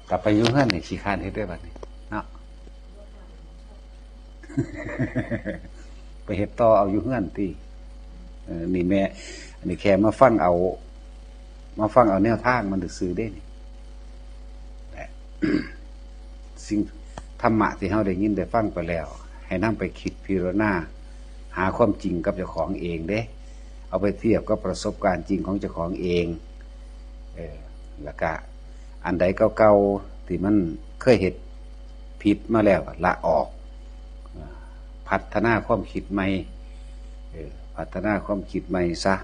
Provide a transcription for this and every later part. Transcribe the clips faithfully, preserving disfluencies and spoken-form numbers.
กลับไปอยู่เฮือนนี่ขี้คร้านเฮ็ดได้บัดนี้เนาะ ไปเฮ็ดต่อเอาอยู่เฮือนติ เออ นี่แม่ อันนี้แค่มาฟังเอา มาฟังเอาแนวทางมันซื่อๆเด้นี่ และ สิ่งธรรมะที่เฮาได้ยินได้ฟังไปแล้ว ให้นำไปคิดพิจารณา หาความจริงกับเจ้าของเองเด้ เอาไปเทียบกับประสบการณ์จริงของเจ้าของเอง เออ แล้วก็อันใดเก่าๆที่มันเคยเฮ็ดผิดมาแล้วก็ละออก อ่า พัฒนาความคิดใหม่ เออ พัฒนาความคิดใหม่ซะ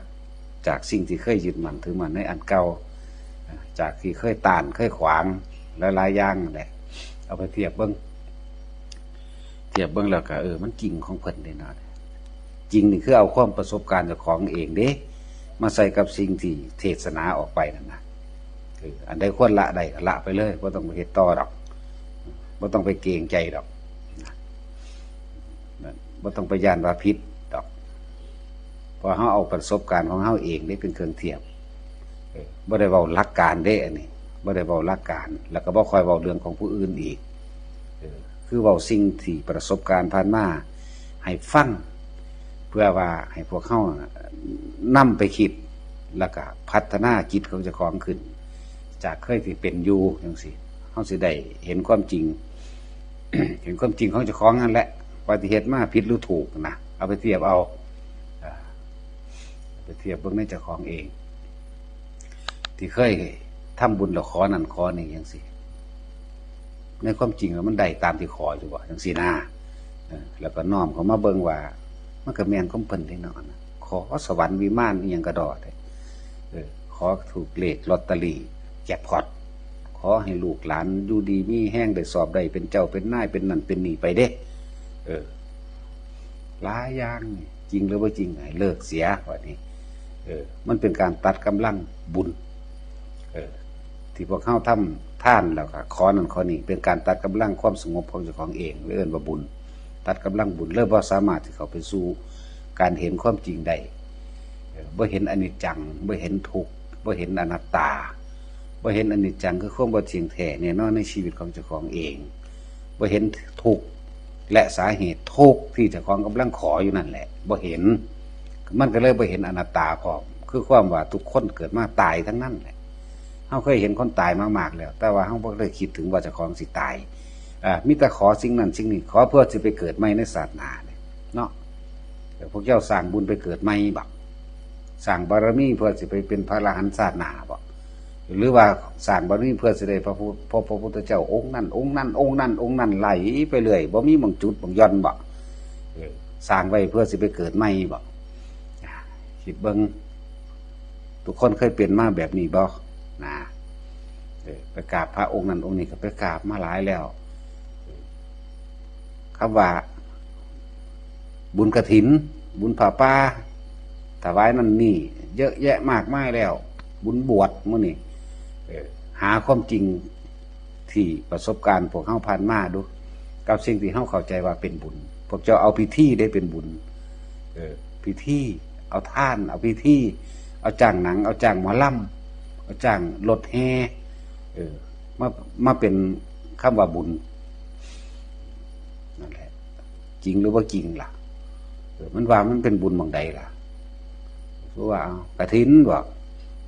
จากสิ่งที่เคยยึดมั่นถือมั่นในอันเก่า อ่า จากที่เคยต้านเคยขวางหลายๆอย่างนั่นแหละ เอาไปเทียบเบิ่ง เทียบเบิ่งแล้วก็ เออ มันจริงของเพิ่นเด้เนาะ จริงนี่คือเอาความประสบการณ์เจ้าของเองเด้ มาใส่กับสิ่งที่เทศนาออกไปนั่นนะ เออ อันใดควรละได้ก็ละไปเลย บ่ต้องไปเฮ็ดต่อดอก บ่ต้องไปเกรงใจดอก นะ บ่ต้องไปย้านว่าผิดดอก เพราะเฮาเอาประสบการณ์ของเฮาเองนี่เป็นเครื่องเทียบ เออ บ่ได้เว้าหลักการเด้อันนี้ บ่ได้เว้าหลักการ แล้วก็บ่ค่อยเว้าเรื่องของผู้อื่นอีก เออ คือเว้าสิ่งที่ประสบการณ์ผ่านมาให้ฟัง เพื่อว่าให้พวกเฮาน่ะนำไปคิด แล้วก็พัฒนาจิตของเจ้าของขึ้น จากเคยที่เป็นอยู่จังซี่ เฮาสิได้เห็นความจริง เห็นความจริงของเจ้าของนั่นแหละ ว่าที่เฮ็ดมาผิดหรือถูกนะ เอาไปเทียบเอา อ่า ไปเทียบเบิ่งในเจ้าของเอง ที่เคยทำบุญแล้วขอนั่นขอนี่จังซี่ ในความจริงแล้วมันได้ตามที่ขออยู่บ่ จังซี่นะ เออ แล้วก็น้อมเข้ามาเบิ่งว่า มันก็แม่นของเพิ่นเด้เนาะ ขอสวรรค์วิมานอิหยังกะด้อเด้ เออ ขอถูกเลขลอตเตอรี่แจ็คพอต ขอให้ลูกหลานอยู่ดีมีแฮง ได้สอบได้เป็นเจ้าเป็นนายเป็นนั่นเป็นนี่ไปเด้ เออ หลายอย่างนี่ จริงหรือบ่จริง ให้เลิกเสีย ว่านี่ เออ มันเป็นการตัดกำลังบุญ เออ ที่พวกเฮาทำทานแล้วก็ขอนั่นขอนี่ เป็นการตัดกำลังความสงบของเจ้าของเอง เอิ้นว่าบุญ ตัดกำลังบุญ เลยบ่สามารถที่เข้าไปสู่การเห็นความจริงได้ เออ บ่เห็นอนิจจัง บ่เห็นทุกข์ บ่เห็นอนัตตา บ่เห็นอนิจจังคือความบ่เที่ยงแท้แน่นอนในชีวิตของเจ้าของเอง บ่เห็นทุกข์และสาเหตุทุกข์ที่เจ้าของกำลังขออยู่นั่นแหละ บ่เห็น มันก็เลยบ่เห็นอนัตตาพร้อม คือความว่าทุกคนเกิดมาตายทั้งนั้นแหละ เฮาเคยเห็นคนตายมามากแล้ว แต่ว่าเฮาบ่เคยคิดถึงว่าเจ้าของสิตาย อ่า มีแต่ขอสิ่งนั้นสิ่งนี้ ขอเพื่อสิไปเกิดใหม่ในชาติหน้าเนี่ย เนาะ แต่พวกเจ้าสร้างบุญไปเกิดใหม่บ่ สร้างบารมีเพื่อสิไปเป็นพระอรหันต์ชาติหน้าบ่ หรือว่าสร้างบารมีเพื่อสิได้พระพุทธ พบพระพุทธเจ้าองค์นั้น องค์นั้น องค์นั้น องค์นั้น ไล่ไปเรื่อย บ่มีหม่องจุดหม่องหย่อนบ่ เออ สร้างไว้เพื่อสิไปเกิดใหม่บ่ อ่า คิดเบิ่ง ทุกคนเคยเป็นมาแบบนี้บ่ นะ เออ ไปกราบพระองค์นั้นองค์นี้ก็ไปกราบมาหลายแล้ว คำว่า บุญกฐิน บุญผ้าป่า ถวายนั่นนี่ เยอะแยะมากมายแล้ว บุญบวชมื้อนี้ เออ หาความจริงที่ประสบการณ์พวกเฮาผ่านมาดู กับสิ่งที่เฮาเข้าใจว่าเป็นบุญ พวกเจ้าเอาพิธีได้เป็นบุญ เออ พิธี เอาทาน เอาพิธี เอาจ้างหนัง เอาจ้างหมอลำ เอาจ้างรถแห่ เออ มา มาเป็นคำว่าบุญ นั่นแหละ จริงหรือว่าจริงล่ะ เออ มันว่ามันเป็นบุญหม่องใดล่ะ คือว่า เอา กฐินบ่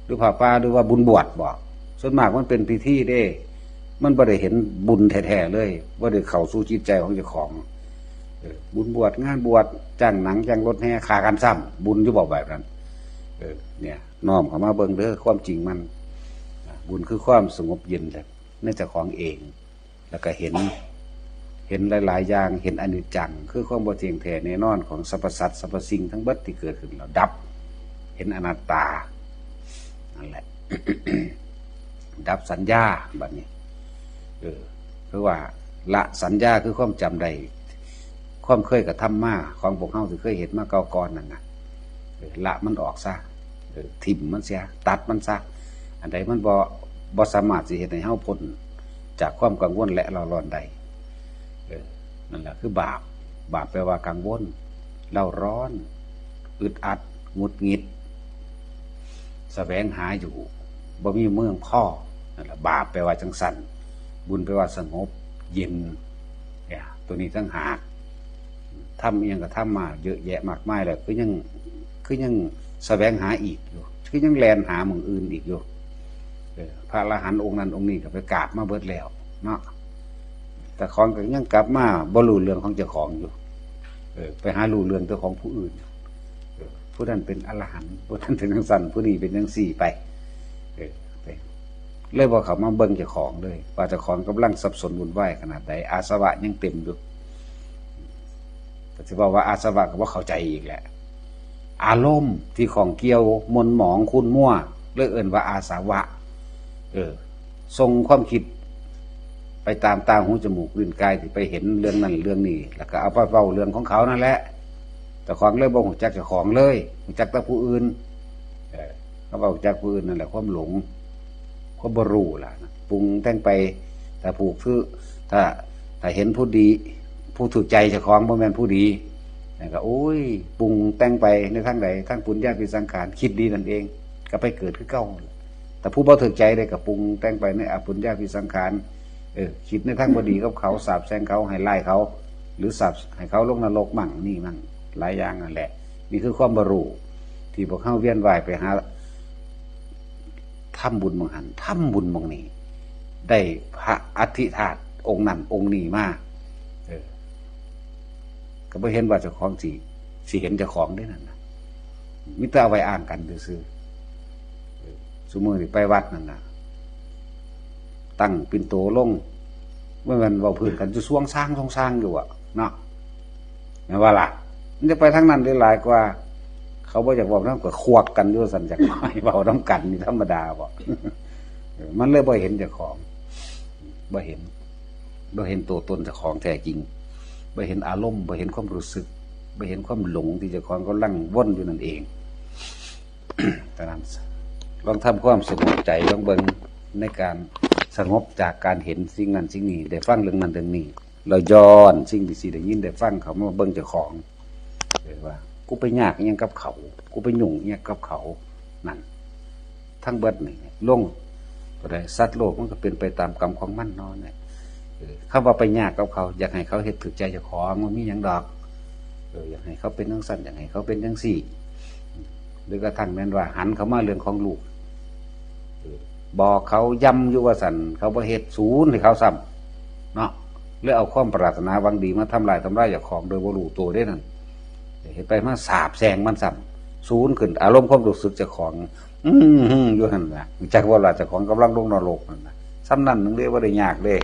หรือผ้าป่า หรือว่าบุญบวชบ่ ส่วนมากมันเป็นพิธีเด้ มันบ่ได้เห็นบุญแท้ๆเลย บ่ได้เข้าสู่จิตใจของเจ้าของ เออ บุญบวช งานบวช จ้างหนัง จ้างรถแห่ ฆ่ากันซ้ำ บุญอยู่บ่แบบนั้น เออ เนี่ย น้อมเข้ามาเบิ่งเด้อ ความจริงมัน อ่ะ บุญคือความสงบเย็นแหละ ในเจ้าของเอง แล้วก็เห็น เห็นหลายๆอย่าง เห็นอนิจจัง คือความบ่เที่ยงแท้แน่นอนของสรรพสัตว์ สรรพสิ่งทั้งเบิดที่เกิดขึ้นแล้วดับ เห็นอนัตตา นั่นแหละ ดับสัญญา บัดนี้ เออ คือว่าละสัญญา คือความจำได้ ความเคยกระทำมาของพวกเฮาที่เคยเฮ็ดมาเก่าก่อนนั่นน่ะ เออ ละมันออกซะ เออ ถิ่มมันเสีย ตัดมันซะ อันใดมันบ่ บ่สามารถสิเฮ็ดให้เฮาพ้นจากความกังวลและเร่าร้อนได้ เออ นั่นแหละคือบาป บาปแปลว่ากังวล เร่าร้อน อึดอัด หงุดหงิด แสวงหาอยู่ บ่มีเมืองพอ นั่นแหละ บาปแปลว่าจังซั่น บุญแปลว่าสงบเย็น เนี่ย ตัวนี้ต่างหาก ทำอิหยังก็ทำมาเยอะแยะมากมายแล้ว คือยัง คือยังแสวงหาอีกอยู่ คือยังแล่นหาหม่องอื่นอีกอยู่ เออ พระอรหันต์องค์นั้นองค์นี้ก็ไปกราบมาเบิดแล้วเนาะ แต่ของก็ยังกลับมาบ่รู้เรื่องของเจ้าของอยู่ เออ ไปหารู้เรื่องเจ้าของผู้อื่น เออ ผู้นั้นเป็นอรหันต์ ผู้นั้นเป็นจังซั่น ผู้นี้เป็นจังซี่ไป เออ ไป เลยบ่เข้ามาเบิ่งเจ้าของเลย ว่าเจ้าของกำลังสับสนวุ่นวายขนาดใด อาสวะยังเต็มอยู่ ก็สิบอกว่าอาสวะก็บ่เข้าใจอีกแหละ อารมณ์ที่ข้องเกี่ยวหม่นหมองขุ่นมัว เลยเอิ้นว่าอาสวะ เออ ส่งความคิด ไปตามตาหูจมูกลิ้นกายที่ไปเห็นเรื่องนั้นเรื่องนี้ แล้วก็เอาไปเว้าเรื่องของเขานั่นแหละ เจ้าของเลยบ่ฮู้จักเจ้าของเลย ฮู้จักแต่ผู้อื่น เออ เขาเว้าจักผู้อื่นนั่นแหละ ความหลง ความบ่รู้ล่ะ ปรุงแต่งไป ถ้าผูกคือ ถ้า ถ้าเห็นผู้ดี ผู้ถูกใจเจ้าของบ่แม่นผู้ดี แล้วก็ โอ้ย ปรุงแต่งไปในทางใด ทางปุญญาภิสังขาร คิดดีนั่นเอง ก็ไปเกิดคือเก่า แต่ผู้บ่ถูกใจเลยก็ปรุงแต่งไปในอปุญญาภิสังขาร เออ คิดในทางบ่ดีกับเขา สาปแช่งเขา ให้ร้ายเขา หรือสาปให้เขาลงนรกมั่งนี่มั่ง หลายอย่างนั่นแหละ นี่คือความบ่รู้ ที่พวกเฮาเวียนว่ายไปหา ทำบุญหม่องหั้น ทำบุญหม่องนี้ ได้พระอัฐิธาตุองค์นั้นองค์นี้มา เออ ก็บ่เห็นว่าเจ้าของสิ สิเห็นเจ้าของเด้นั่นน่ะ มีแต่เอาไว้อ้างกันซื่อๆ เออ ซุมื้อนี้ไปวัดนั่นน่ะ ตั้งปิ่นโตลง บ่แม่นเว้าพื้นกันอยู่ซวงซางซวงซางอยู่อะเนาะ แม่นว่าล่ะ มันจะไปทางนั้นได้หลายกว่า เขาบ่อยากเว้านำก็ควักกันอยู่ซั่น จักหน่อย เว้านำกันนี่ธรรมดาบ่ เออ มันเลยบ่เห็นเจ้าของ บ่เห็น บ่เห็นตัวตนเจ้าของแท้จริง บ่เห็นอารมณ์ บ่เห็นความรู้สึก บ่เห็นความหลงที่เจ้าของกำลังวนอยู่นั่นเอง ฉะนั้น ลองทำความสงบใจ ลองเบิ่งในการสงบจากการเห็นสิ่งนั้นสิ่งนี้ ได้ฟังเรื่องนั้นเรื่องนี้ แล้วย้อนสิ่งที่สิได้ยินได้ฟังเข้ามาเบิ่งเจ้าของ เรียกว่า กูไปยากอิหยังกับเขา กูไปยุ่งอิหยังกับเขา นั่น ทั้งเบิดนี่ลง ก็ได้ สัตว์โลกมันก็เป็นไปตามกรรมของมันเนาะเนี่ย เออ คำว่าไปยากกับเขา อยากให้เขาเฮ็ดถูกใจเจ้าของ มันมีหยังดอก เออ อยากให้เขาเป็นจังซั่น อยากให้เขาเป็นจังซี่ หรือกระทั่งแม่นว่าหันเข้ามาเรื่องของลูก เออ บอกเขาย้ำอยู่ว่าซั่น เขาบ่เฮ็ด ศูนย์ให้เขาซ้ำ เนาะ เลยเอาความปรารถนาหวังดีมาทำลายทำลายเจ้าของโดยบ่รู้ตัวเด้นั่น เฮ็ดไปมาสาปแช่งมันซ้ำ ศูนย์ขึ้น อารมณ์ความรู้สึกเจ้าของ อืม อยู่หั่นล่ะ จักว่าล่ะ เจ้าของกำลังลงนรกนั่นน่ะ ส่ำนั้นหนึ่งเด้ บ่ได้ยากเด้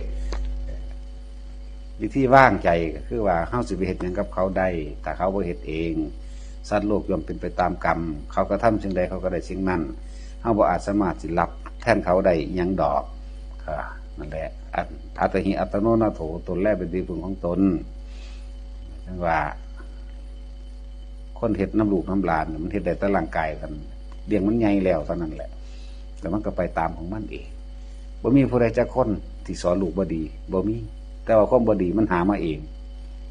วิธีวางใจก็คือว่า เฮาสิไปเฮ็ดหยังกับเขาได้ ถ้าเขาบ่เฮ็ดเอง สัตว์โลกย่อมเป็นไปตามกรรม เขากระทำสิ่งใดเขาก็ได้สิ่งนั้น เฮาบ่อาจสามารถสิรับแทนเขาได้อิหยังดอก อ่า นั่นแหละ อัต อัตตาหิอัตโนนาโถ ตนแลเป็นที่พึ่งของตน จั่งว่า คนเฮ็ดนำลูกนำหลานน่ะ มันเฮ็ดได้แต่ร่างกายกัน เลี้ยงมันใหญ่แล้วเท่านั้นแหละ แล้วมันก็ไปตามของมันเอง บ่มีผู้ใดจักคนที่สอนลูกบ่ดี บ่มี แต่ว่าความบ่ดีมันหามาเอง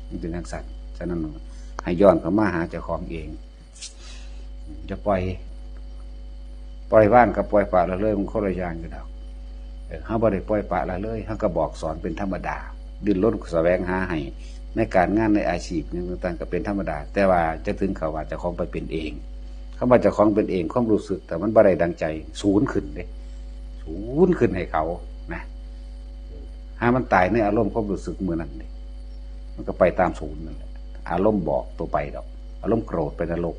มันเป็นจั่งซั้น ฉะนั้นให้ย้อนเข้ามาหาเจ้าของเอง อย่าปล่อย ปล่อยวางกับปล่อยปละละเลยมันคนละอย่างกันดอก เออ เฮาบ่ได้ปล่อยปละละเลย เฮาก็บอกสอนเป็นธรรมดา ดิ้นรนแสวงหาให้ ในการงานในอาชีพหยังต่างๆ ก็เป็นธรรมดา แต่ว่าจะถึงเขาว่าเจ้าของไปเป็นเอง คำว่าเจ้าของเป็นเอง ความรู้สึกแต่มันบ่ได้ดังใจ ศูนย์ขึ้นเด้ ศูนย์ขึ้นให้เขานะ หามันตายในอารมณ์ความรู้สึกมื้อนั้นเด้ มันก็ไปตามศูนย์นั่นแหละ อารมณ์บอกตัวไปดอก อารมณ์โกรธไปนรก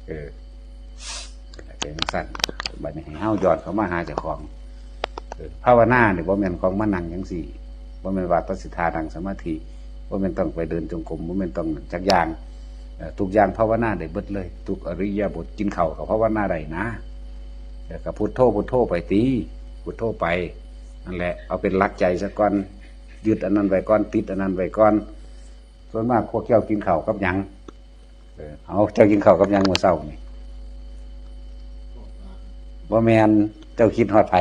เออ เป็นจั่งซั้น บัดนี้ให้เฮาย้อนเข้ามาหาเจ้าของ เออ ภาวนานี่บ่แม่นของมานั่งจั่งซี้ บ่แม่นว่าแตาสิท่านั่งสมาธิ บ่แม่นต้องไปเดินจงกรม บ่แม่นต้องจักอย่าง เอ่อ ทุกอย่างภาวนาได้เบิดเลย ทุกอิริยาบถ กินข้าวก็ภาวนาได้นะ แล้วก็พุทโธ พุทโธไปติ พุทโธไป นั่นแหละ เอาเป็นหลักใจซะก่อน ยึดอันนั้นไว้ก่อน ติดอันนั้นไว้ก่อน ส่วนมากพวกเจ้ากินข้าวกับหยัง เออ เอา เจ้ากินข้าวกับหยังมื้อเช้านี่ บ่แม่น เจ้าคิดฮอดไผ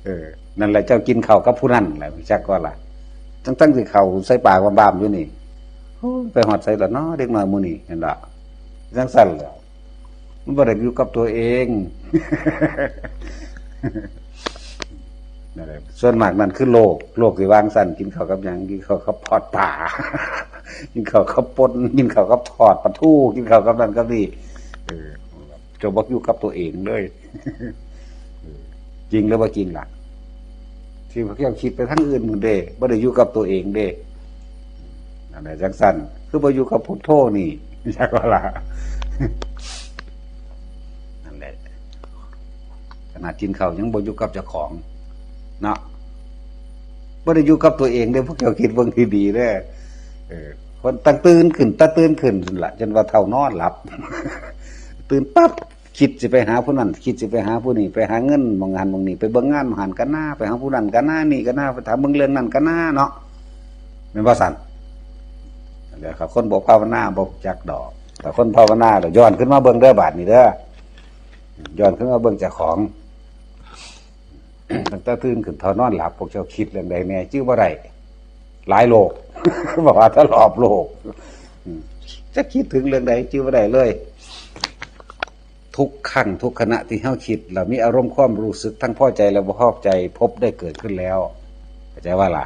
เออ นั่นแหละ เจ้ากินข้าวกับผู้นั้นแหละ จักว่าล่ะ ตั้งๆ สิเข้าใส่ปากบามๆ อยู่นี่ โอ้ย ไปฮอดไสล่ะเนาะ เด็กน้อยหมู่นี้ เห็นบ่ จั่งซั้นแหล้ว มันบ่ได้อยู่กับตัวเอง นั่นแหละ ส่วนมากนั่นคือโลก โลกที่วางสั้น กินข้าวกับหยัง กินข้าวกับทอดปลา กินข้าวกับป่น กินข้าวกับทอดปลาทู กินข้าวกับนั่นกับนี่ เออ เจ้าบ่อยู่กับตัวเองเลย เออ จริงหรือบ่จริงล่ะ ที่พวกเจ้าคิดไปทางอื่นหมดเด้ บ่ได้อยู่กับตัวเองเด้ นั่นแหละจังซั่น คือบ่อยู่กับพุทโธนี่ จักว่าล่ะ นั่นแหละ ขนาดกินข้าวยังบ่อยู่กับเจ้าของ เนาะ บ่ได้อยู่กับตัวเองเด้ พวกเจ้าคิดเบิ่งดีๆเด้อ เออ คนตั้งตื่นขึ้น ตั้งตื่นขึ้นนั่นล่ะ จนว่าเฒ่านอนหลับ ตื่นปั๊บ คิดสิไปหาผู้นั้น คิดสิไปหาผู้นี้ ไปหาเงินหม่องหั้นหม่องนี้ ไปเบิ่งงานหม่องหั้นกะนา ไปหาผู้นั้นกะนา นี่กะนา ไปถามเบิ่งเรื่องนั้นกะนาเนาะ แม่นบ่ซั่น แล้วถ้าคนบ่ภาวนาบ่จักดอก ถ้าคนภาวนาแล้วย้อนขึ้นมาเบิ่งเด้อบาดนี้เด้อ ย้อนขึ้นมาเบิ่งเจ้าของ ตั้งแต่ตื่นขึ้นเท่านอนหลับ พวกเจ้าคิดเรื่องใดแน่ จื้อบ่ได้ หลายโลก บอกว่าถ้ารอบโลก อืม จะคิดถึงเรื่องใด จื้อบ่ได้เลย ทุกครั้งทุกขณะที่เฮาคิด แล้วมีอารมณ์ความรู้สึกทั้งพอใจและบ่พอใจ ภพได้เกิดขึ้นแล้ว เข้าใจว่าล่ะ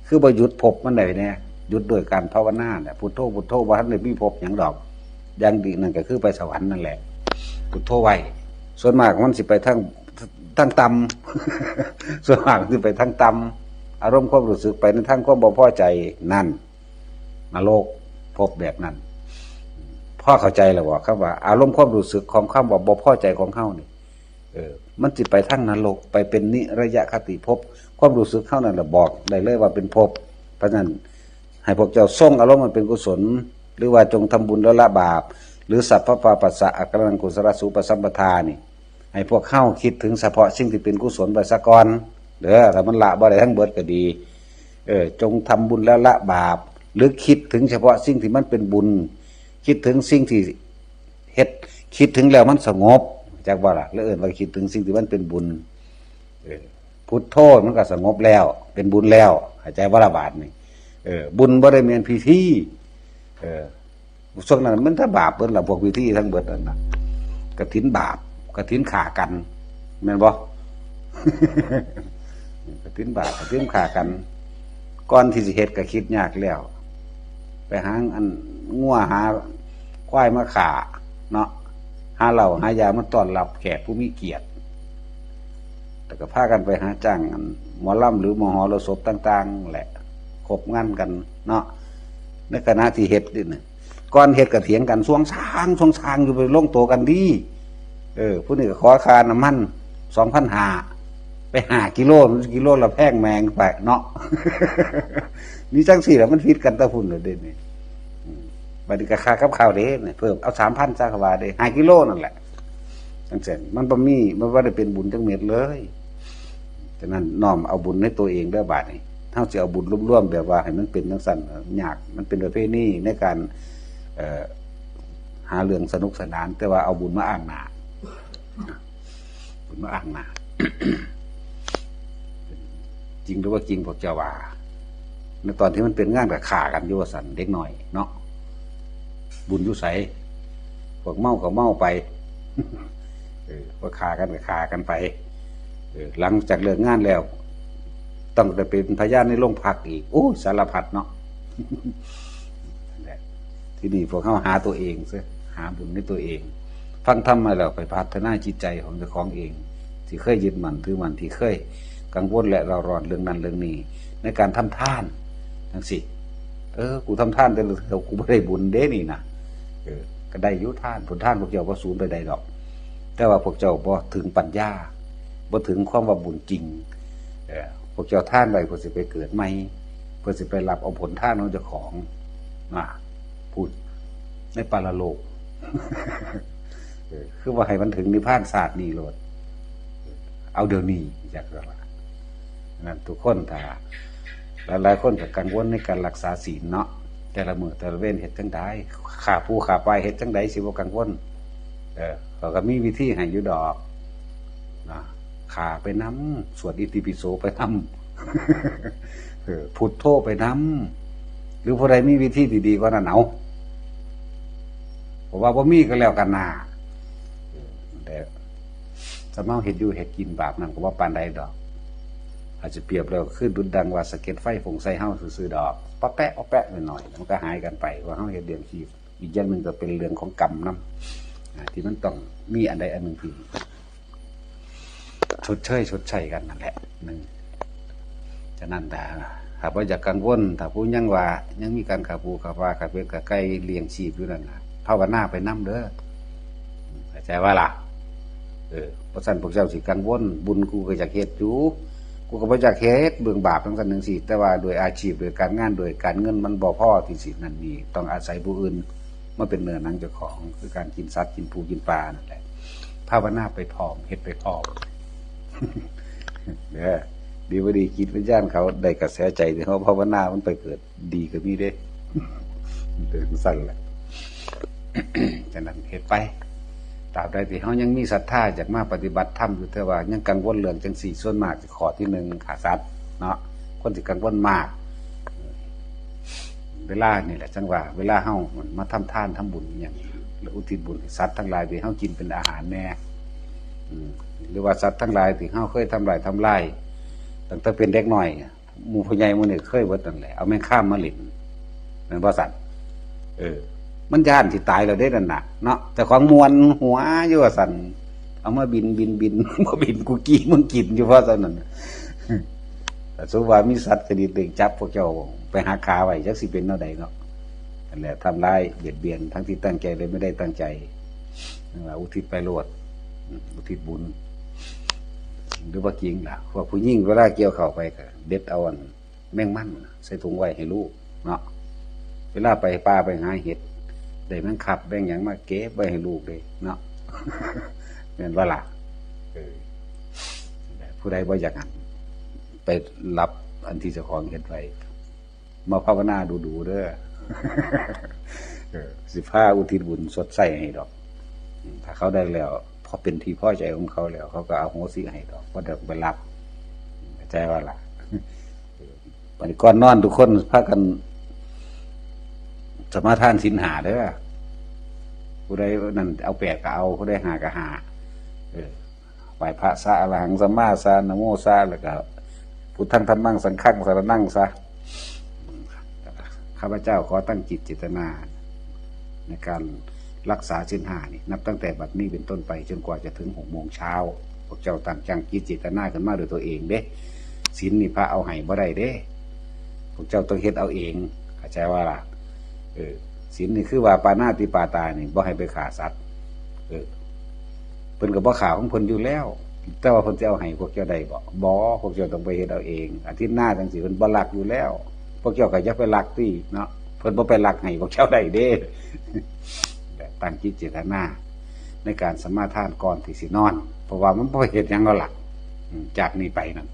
คือบ่หยุดภพมันได้แน่ หยุดด้วยการภาวนาแหละ พุทโธ พุทโธ บ่ทันได้มีภพหยังดอก อย่างดีนั่นก็คือไปสวรรค์นั่นแหละ พุทโธไว้ ส่วนมากมันสิไปทาง ทางต่ำ ส่วนมากสิไปทางต่ำ อารมณ์ความรู้สึกไปในทางความบ่พอใจนั่น นรก ภพแบบนั้น พอเข้าใจแล้วบ่ คำว่าอารมณ์ความรู้สึกของคำว่าบ่พอใจของเฮานี่ เออ มันสิไปทางนรก ไปเป็นนิรยคติภพ ความรู้สึกเฮานั่นแหละบอกได้เลยว่าเป็นภพ เพราะฉะนั้น ให้พวกเจ้าส่งอารมณ์มันเป็นกุศล หรือว่าจงทำบุญแล้วละบาป หรือสัพพปาปัสสะอาการังกุศลสูปสัมปทานี่ ให้พวกเฮาคิดถึงเฉพาะสิ่งที่เป็นกุศลไปซะก่อน เด้อ ถ้ามันละบ่ได้ทั้งเบิดก็ดี เออ จงทำบุญแล้วละบาป หรือคิดถึงเฉพาะสิ่งที่มันเป็นบุญ คิดถึงสิ่งที่เฮ็ด คิดถึงแล้วมันสงบ จักบ่ล่ะ แล้วเอิ้นว่าคิดถึงสิ่งที่มันเป็นบุญ เออ พุทโธมันก็สงบแล้ว เป็นบุญแล้ว เข้าใจบ่ล่ะบาดนี้ เออ บุญบ่ได้แม่นพิธี เออ ช่วงนั้นมันถ้าบาปเบิดล่ะ พวกพิธีทั้งเบิดนั่นน่ะ กฐินบาป กฐินฆ่ากัน แม่นบ่ กฐินบาป กฐินฆ่ากัน ก่อนที่สิเฮ็ดก็คิดยากแล้ว ไปหาอันงัวหาควายมาฆ่าเนาะ หาเหล้าหายามาต้อนรับแขกผู้มีเกียรติ แล้วก็พากันไปหาจ้างอันหมอลำหรือมหรสพต่างๆแหละ ครบงานกันเนาะ ในขณะที่เฮ็ดนี่นะ ก่อนเฮ็ดก็เถียงกัน สวงซาง สวงซางอยู่ ไปลงตัวกันดี เออ ผู้นี้ก็ขอค่าน้ำมัน สองพันห้า ไปห้ากิโล กิโลละแพงแมงไปเนาะ นี่จังซี่ล่ะ มันผิดกันแต่พุ้นเลยเด้นี่ อืม บัดนี้ก็ค่ากับข้าวเด้นี่ เพิ่มเอา สามพัน ซะ ก็ว่าเด้ ห้ากิโลนั่นแหละ จังซั่น มันบ่มี มันบ่ได้เป็นบุญจักเม็ดเลย ฉะนั้นน้อมเอาบุญในตัวเองเด้อบาดนี้ เฮาสิเอาบุญรวมๆแบบว่าให้มันเป็นจังซั่น ยาก มันเป็นประเพณีในการ เอ่อ หาเรื่องสนุกสนาน แต่ว่าเอาบุญมาอ้างหน้า บุญมาอ้างหน้า จริงหรือว่าจริงพวกเจ้าว่า ในตอนที่มันเป็นงานก็ฆ่ากันอยู่ว่าซั่น เด็กน้อยเนาะ บุญอยู่ไส พวกเมาก็เมาไป เออ พวกฆ่ากันก็ฆ่ากันไป เออ หลังจากเลิกงานแล้ว ต้องได้เป็นพยานในโรงพักอีก โอ้ย สารพัดเนาะ ที่นี่พวกเฮาหาตัวเองซะ หาบุญในตัวเอง ฟังธรรมมาแล้วไปพัฒนาจิตใจของเจ้าของเอง ที่เคยยึดมั่นถือมั่น ที่เคยกังวลและเร่าร้อนเรื่องนั้นเรื่องนี้ ในการทำทานจังซี่ เออ กูทำทานแต่ละเทื่อกูบ่ได้บุญเด้นี่นะ เออ ก็ได้อยู่ทาน ผลทานพวกเจ้าบ่สูญไปใดดอก แต่ว่าพวกเจ้าบ่ถึงปัญญา บ่ถึงความว่าบุญจริง เออ พวกเจ้าทานไว้เพื่อสิไปเกิดใหม่ เพื่อสิไปรับเอาผลทานของเจ้าของ นะ พูดในปรโลก เออ คือว่าให้มันถึงนิพพานชาตินี้โลด เอาเดี๋ยวนี้ อยากจะว่า นั้นทุกคนถ้า หลายๆคนก็กังวลในการรักษาศีลเนาะ แต่ละมื้อแต่ละเวรเฮ็ดจั่งใด ฆ่าผู้ฆ่าปลาเฮ็ดจั่งใดสิบ่กังวล เออ เขาก็มีวิธีให้อยู่ดอก นะ ฆ่าไปนำ สวดอิติปิโสไปนำ เออ พุทโธไปนำ หรือผู้ใดมีวิธีดีๆกว่านั้นเอา เพราะว่าบ่มีก็แล้วกันนะ เออ แต่ สำเฮาเฮ็ดอยู่เฮ็ดกินบาปนั่นก็บ่ปานใดดอก อาจจะเปรียบแล้วคือดุจดังว่าสะเก็ดไฟฟงใส่เฮาซื่อๆดอก ปะแปะปะแปะหน่อยๆ มันก็หายกันไป ว่าเฮาเฮ็ดเลี้ยงชีพ อีกอย่างหนึ่งก็เป็นเรื่องของกรรมนำ อ่า ที่มันต้องมีอันใดอันหนึ่งที่ชดเชยชดใช้กันนั่นแหละ หนึ่ง ฉะนั้นถ้า ถ้าบ่อยากกังวล ถ้าผู้ยังว่า ยังมีการฆ่าผู้ฆ่าปลา ฆ่าเป็ดฆ่าไก่เลี้ยงชีพอยู่นั่นน่ะ ภาวนาไปนำเด้อ เข้าใจว่าล่ะ เออ เพราะฉะนั้นพวกเจ้าสิกังวล บุญกูก็อยากเฮ็ดอยู่ กูก็บ่อยากเฮ็ดเรื่องบาปจั่งซั้นจั่งซี้ แต่ว่าด้วยอาชีพ ด้วยการงาน ด้วยการเงินมันบ่พอที่สินั่นนี่ ต้องอาศัยผู้อื่นมาเป็นเนื้อหนังเจ้าของ คือการกินสัตว์ กินปู กินปลานั่นแหละ ภาวนาไปพร้อม เฮ็ดไปพร้อม เด้อ ดีบ่ดีจิตวิญญาณเขาได้กระแสใจที่เฮาภาวนามันไปเกิด ดีก็มีเด้ เป็นจั่งซั้นแหละ ฉะนั้นเฮ็ดไป ตราบใดที่เฮายังมีศรัทธาอยากมาปฏิบัติธรรมอยู่ แต่ว่ายังกังวลเรื่องจั่งซี้ ส่วนมากสิข้อที่หนึ่งฆ่าสัตว์เนาะ คนสิกังวลมาก เวลานี่แหละจั่งว่า เวลาเฮามาทำทานทำบุญอิหยัง หรืออุทิศบุญให้สัตว์ทั้งหลายที่เฮากินเป็นอาหารแน่ อืม หรือว่าสัตว์ทั้งหลายที่เฮาเคยทำลายทำลาย ตั้งแต่เป็นเด็กน้อย หมู่พ่อใหญ่หมู่นี่เคยเบิดนั่นแหละ เอาแมงคามมาเล่น แม่นบ่ซั่น เออ มันย้านสิตายแล้วเด้นั่นน่ะ เนาะ เจ้าของม่วนหัวอยู่ว่าซั่น เอามาบิน บิน บิน บ่บินกูกี้มึงกินอยู่ว่าซั่นนั่น แต่สมมุติว่ามีสัตว์ชนิดหนึ่งจับพวกเจ้าไปหาขาไว้ จักสิเป็นแนวใดเนาะ นั่นแหละ ทำร้ายเบียดเบียนทั้งที่ตั้งใจและไม่ได้ตั้งใจ นั่นล่ะ อุทิศไปโลด อืม อุทิศบุญ หรือว่าจริงล่ะ พวกผู้หญิงเวลาเกี่ยวเข้าไปก็เด็ดเอาอันแมงมันใส่ถุงไว้ให้ลูกเนาะ เวลาไปป่าไปหาเห็ด ได้แมงคับแมงหยังมาเก็บไว้ให้ลูกเลยเนาะ แม่นบ่ล่ะ เออ ผู้ใดบ่อยากหั่น ไปรับอันที่เจ้าของเฮ็ดไว้ มาภาวนาดูๆเด้อ เออ สิพาอุทิศบุญชดใช้ให้ดอก อืม ถ้าเขาได้แล้ว พอเป็นที่พอใจของเขาแล้ว เขาก็อโหสิให้ดอก บ่ได้ไปลัก เข้าใจว่าล่ะ บัดนี้ก่อนนอนทุกคนพากันสมาทานศีลห้าเด้อ ผู้ใดนั่นเอาแปดก็เอา ผู้ใดห้าก็ห้า เออ ไหว้พระซะ อะระหังสัมมาสะ นะโมซะ แล้วก็ พุทธัง ธัมมัง สังฆัง สรณังซะ ข้าพเจ้าขอตั้งจิตเจตนา ในการรักษาศีลห้านี่ นับตั้งแต่บัดนี้เป็นต้นไปจนกว่าจะถึงหกโมงเช้า พวกเจ้าตั้งจังจิตเจตนาขึ้นมาด้วยตัวเองเด้ ศีลนี่พระเอาให้บ่ได้เด้ พวกเจ้าต้องเฮ็ดเอาเอง เข้าใจว่าล่ะ เออ ศีลนี่คือว่าปาณาติปาตานี่บ่ให้ไปฆ่าสัตว์ เออ เพิ่นก็บ่ฆ่าของเพิ่นอยู่แล้ว แต่ว่าเพิ่นสิเอาให้พวกเจ้าได้บ่ บ่ พวกเจ้าต้องไปเฮ็ดเอาเอง อาทิตย์หน้าจั่งซี้เพิ่นบ่ลักอยู่แล้ว พวกเจ้าก็อย่าไปลักติเนาะ เพิ่นบ่ไปลักให้พวกเจ้าได้เด้ ตั้งจิตเจตนาในการสมาทานก่อนที่สินอน เพราะว่ามันบ่เฮ็ดหยังแล้วล่ะ อืม จากนี้ไปนั่น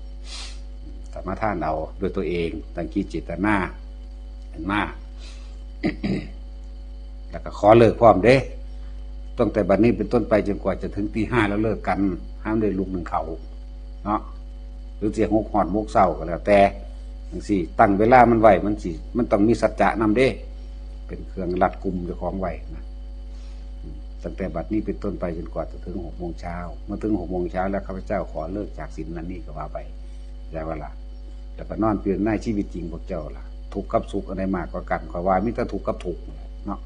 สมาทานเอาด้วยตัวเอง ตั้งจิตเจตนา เห็นมา แล้วก็ขอเลิกพร้อมเด้ ตั้งแต่บัดนี้เป็นต้นไปจนกว่าจะถึงตีห้าแล้วเลิกกัน ห้ามได้ลุกหนึ่งเขา เนาะ หรือสิหกฮอดหกเช้าก็แล้วแต่ จั่งซี้ ตั้งเวลามันไว้ มันสิ มันต้องมีสัจจะนำเด้ เป็นเครื่องรัดกุมเจ้าของไว้นะ ตั้งแต่บัดนี้เป็นต้นไปจนกว่าจะถึงหกโมงเช้า เมื่อถึงหกโมงเช้าแล้วข้าพเจ้าขอเลิกจากศีลนั้นนี้ก็ว่าไป เข้าใจว่าล่ะ แล้วก็นอนพิจารณาชีวิตจริงพวกเจ้าล่ะ ทุกข์กับสุขอันใดมากกว่ากัน ข้อยว่ามีแต่ทุกข์กับทุกข์เนาะ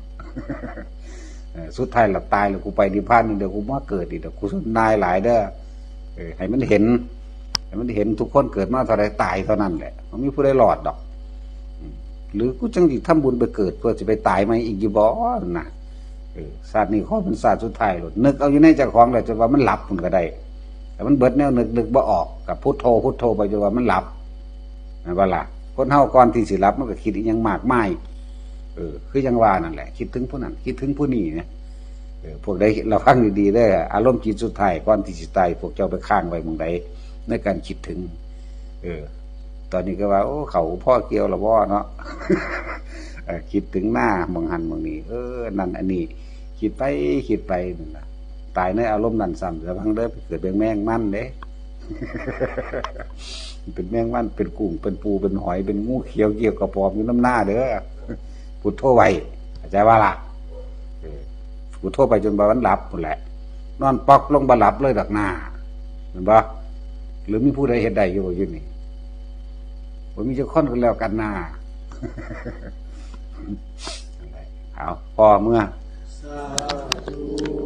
เออ สุดท้ายละตายแล้วกูไปนิพพานนี่เดี๋ยวกูมาเกิดอีกเดี๋ยวกูนายหลายเด้อ เออ ให้มันเห็น ให้มันเห็นทุกคนเกิดมาเท่าใดตายเท่านั้นแหละ บ่มีผู้ใดรอดดอก อืม หรือกูจั่งสิทำบุญไปเกิดเพื่อสิไปตายใหม่อีกอยู่บ่นะ เออ ชาตินี้ขอเป็นชาติสุดท้ายโลด นึกเอาอยู่ในเจ้าของแล้วจนว่ามันหลับพุ้นก็ได้ แต่มันเบิดแนวนึก นึกบ่ออก ก็พุทโธ พุทโธไปจนว่ามันหลับ แม่นบ่ล่ะ คนเฮาก่อนที่สิหลับมันก็คิดอิหยังมากมาย เออ คือจั่งว่านั่นแหละ คิดถึงผู้นั้น คิดถึงผู้นี้นะ เออ พวกใดระวังดีๆเด้อ อารมณ์จิตสุดท้ายก่อนที่สิตาย พวกเจ้าไปค้างไว้หม่องใดในการคิดถึง เออ ตอนนี้ก็ว่า โอ้ เขาพ่อเกี่ยวละบ่เนาะ เออ คิดถึงหน้าหม่องหั้นหม่องนี้ เออ นั่นอันนี้ คิดไปคิดไปนั่นล่ะ ตายในอารมณ์นั้นซ้ำ ระวังเด้อ ไปเกิดเป็นแมงมันเด้ เป็นแมงมัน เป็นกุ้ง เป็นปู เป็นหอย เป็นงูเขียวเกี่ยวกระป๋อมอยู่นำหน้าเด้อ พุทโธไว้ เข้าใจว่าล่ะ เออ พุทโธไปจนว่ามันหลับพุ้นแหละ นอนป๊อกลงบ่หลับเลยดอกหน้า แม่นบ่ หรือมีผู้ใดเฮ็ดได้อยู่บ่อยู่นี่ บ่มีจักคนก็แล้วกันนา เอา พอเมือ สาธุ